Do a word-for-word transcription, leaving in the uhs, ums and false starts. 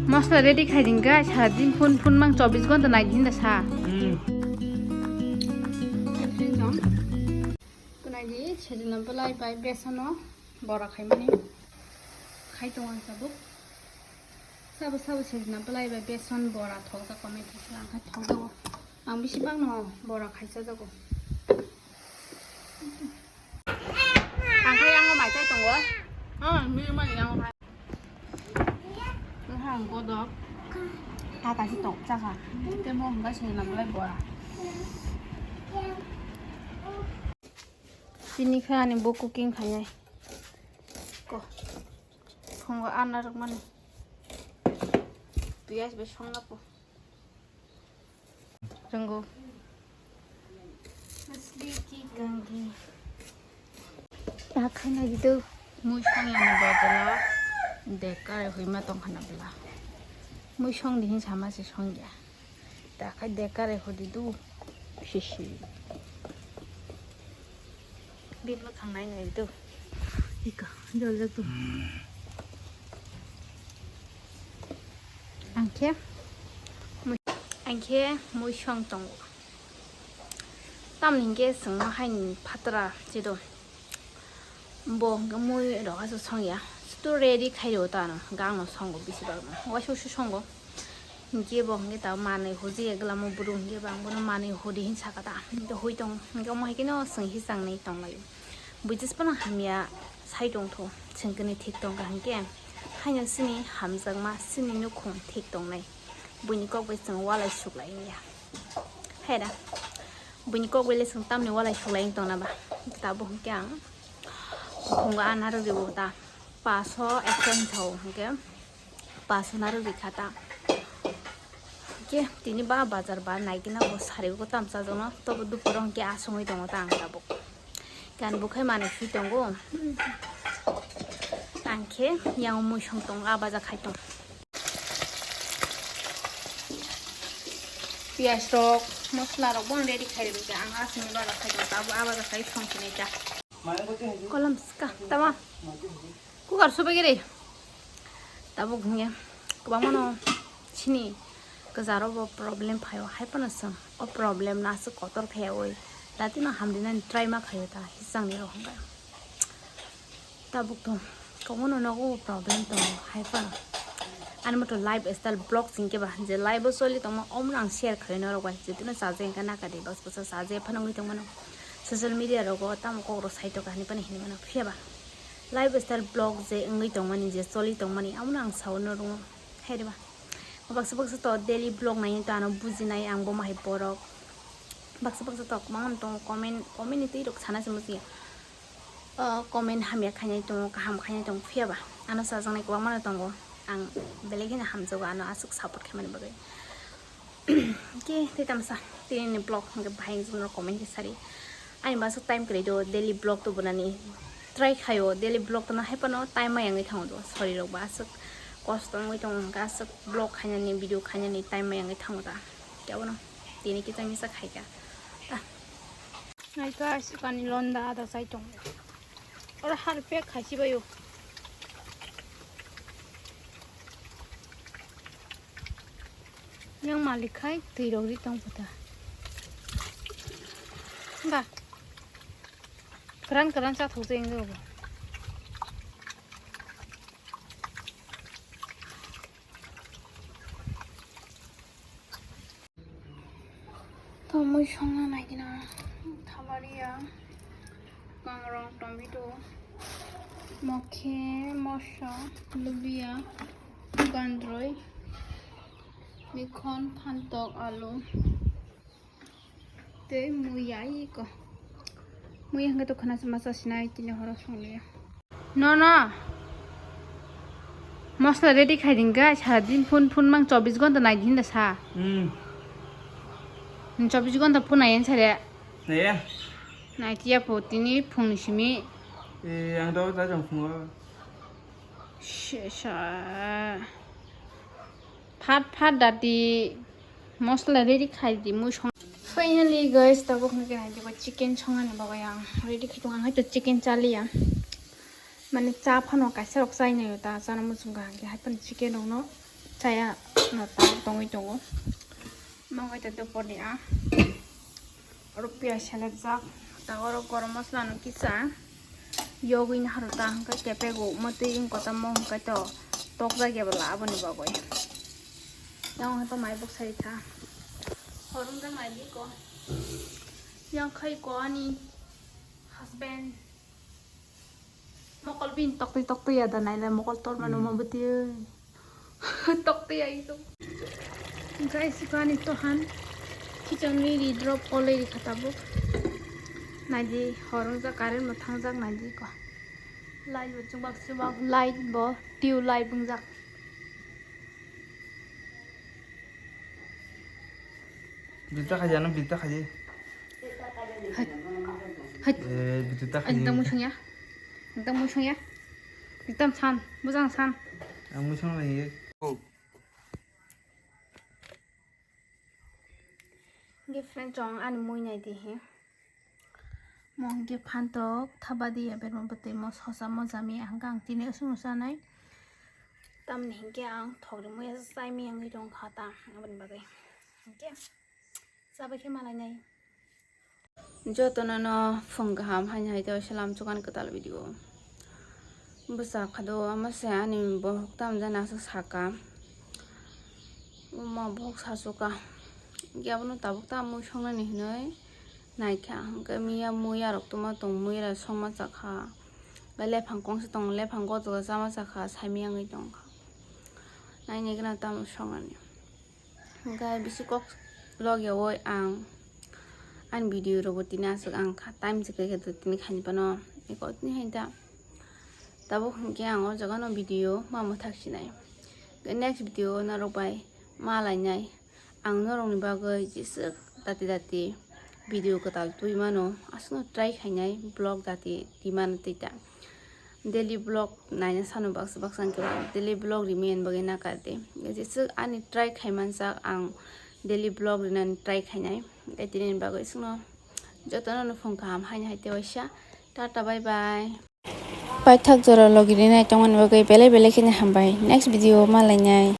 Mosla ready khai ding guys, sara din phun phun mang chobbish ghonta nai din da sa. Hmm. Tunai di sejna belai bai besono bora khaimani khai tongo ang tabuk. Sabo sabo sejna belai bai beson bora thokjak kami thokjak ang khai thokjago. Ang bisi bagno bora khaicha jago. Ang khai yango mai chai tongo. Oh, mi mai yango khai. Ang godok. Ha kasi tok chaka. Temo hingga sejna belai bora. Tini kha ani bo cooking khainai. Ko. Khongo ana rok mani. Piyaj bai songna po. Rwngo. Asli ki gangi. Ta khaina gitu. Mui songya ni botolo. Dekar hoi ma tong khana bela. Mui song di hin sama se songya. Ta khai dekare hodi du. Shishi. Bit ma khangnai nai du. Ika, jol jak du. Angkhe, mui-, angkhe mui song tongo. Tamni hingke chwngno haini phatra chido. Bo hingke mui rok aswk songya. Sudo ready khaio ta ano. Gangno songo bisi bagno. Waisa waisa songo. Hingke bo hingke ta manwi huji glamo buru hingke bang bono manwi hudi hin saka ta. Hingke hui tong. Hingke omo hai keno chwng hisang ni tong laio. Buitis pono hamya sai tong tho. Chwng kene thik tong ka hingke. Haino sini hamjakma sini nukhung thik tongnai. Buini kok bai chwng walai suklai ya. Hai da. Buini kok bai le chwng tamni walai suklai tong na ba. Tabuk hingke ang. Khungo ana rw ribo ta. Paso ekso ni sao hingke. Paso na rw rikha ta. Hingke tini ba bazar ba naikhe na bo sari bo tam chajakno. Tobo duporo hingke asongwi tongo ta ang tabuk. Gan bukhai manwi sui tongo. Ang khe yang mui song tongo, a baja khai tong. Piyaj rok, mosla rok bono ready khai rwkha. Ang aswk ni baja khai tong, tabuk a baja khai song sinai ta. Kolam ska, tama. Kukar subagiri. Tabuk hingye kwbangmano chini kwcharo bo problem phaio, hai phano chwng o problem no aswk kotor khayaui datino hamrinani try ma khaio ta hisangni rok hwnkhai. Tabuk to kwbangmano nogo bo problem tongo, hai phano ani moto lifestyle vlog chingkhe ba je live o choli tongma omono ang share khaio norok bai, jetino chajaknai hwnkhe nakadi baksa baksa chajak phano wngwi tongmano social media rogo tamo kokrok saitokha hinwi phano hinwi mano phiya ba. Lifestyle vlog je wngwi tongmani, je choli tongmani, abono ang sao norokno. Hai reba. Baksa baksa to daily vlog nai to ano bujinai ang bo mahai borok. Baksa baksa to kwbangma tongo comment, comment ni twi rok sana se muchungya. O comment hamya khainai tongo, kaham khainai tongo, phiya ba ano chajaknai kwbangma no tongo. Ang belai kheno hamjago ano aswk support khaimani bagwi. Ke tei tamsa tini ni vlog hwnkhe bahai wngjaknai comment khe sari. Ani bo aswk time kwrwi do daily vlog tubunani try khaio, daily vlog tubuna hai phano time maya wngwi thango do, sorry rok bo aswk kosto wngwi tongo hwnkhe aswk vlog khainani video khainani time maya wngwi thango ta. Kebono tini kisa misa khaika ta. Naikha aswk ani londa ada chai tongo. Oro harpek khaisi baio. Yang malik khai twi rok ri tong kota. Ba. Kran kran cha thok jeng bo. Tomoi songna naikhe na thabaria, kangrong, tomato, mokhe, moso, lubia, gandroi, mikhon, phantok, alu, tei muya iko. Muya hwnkhe to khana se masa sinai tini horo songliya. No, no. Mosla ready khai ding guys, sara din phun phun mang chobbish ghonta nai din da sa. Hmm. Chobbish ghonta phun nai sare. Nai ya? Nai tiya pho tini phung ni simi. Eh, ang do ta jong phungo. Shisha. Phat phat dati mosla ready khai di mui song. Finally guys, tabuk hwnkhe hai chicken songani bagwi ang ready khai tongo. Ang hai to chicken chaliya, mane cha phano kaisa rok chai naio ta, chana muchung kaham khe hai phano chicken rokno chaya no ta tongwi tongo. Mangoi ta dopor ni a. Oro piyaj selekjak, ta oro gorom masla no kisa yogwi naharo ta hwnkhe kepego, omo twi wng kota mo hwnkhe to tokjak ya bwla aboni bagwi. Yang hwnkhe to mai bwk sai kha. Horong jang nai di ko. Yang khai ko ani husband. Mokol bin tokti tokti ya da nai le mokol tor mano mo bwtwi. Tokti ai to. Guys, ko ani tohan. Kitchen ni ri drop olei ri kha tabuk. Naidi horong jak current bo thangjak naidi ko. Light bo chubak chubak, light bo tube light bungjak. Bita khaja no bita khaji. Hai. Hai. Eh, bita khaji. Ang tamo sungya. Ang tamo sungya. Ekdam san, bujang san. Ang musang lai. Hwnkhe friend chong ani mui nai di he. Mo hwnkhe phantok thaba di ya berma bwtwi mo sosa mo jami hwnkhe ang tini usung sanai. Tamni hwnkhe ang thok ri mui chai mi wngwi tong kha ta aboni bagwi. Hwnkhe chabai khe malai nai. Jotono no phung kaham haini hai tei salam chukani kwtal video. Bwsa khado ama se ani bohok tam jani aswk saka. Uma bohok sachuka. Yabono tabuk ta mui songnani hinwi naikha. Hwnkhe miya mui arok tuma tong mui rai songma chakha. Bai lephang kongsa tongo, lephang gotoko chama chakha, saimiyangwi tongkha. Naini gana tamo songnani. Hwnkhe bisi kok logyaui ang ani video rogo tini aswk ang kha, time se khe khe tini khaini phano. Eko tini hai ta. Tabuk hwnkhe ang o jaga no video ma mwthak sinai. Next video norok bai ma lainai. Ang norokni bagwi jeswk dati dati video kwtal twi mano. Aswkno try khainai vlog dati twi mano twi ta. Daily vlog naina sano baksa baksa hwnkhe daily vlog rimani bagwi nakar di. Jeswk ani try khaimanjak ang daily vlog rinani try khainai. Tei tini bagwi aswkno jotono no phung kaham haini hai tei waisa. Tata bye bye. Paithak jora logi rinai tongmani bagwi belai belai kheno hambai. Next video o ma lainai.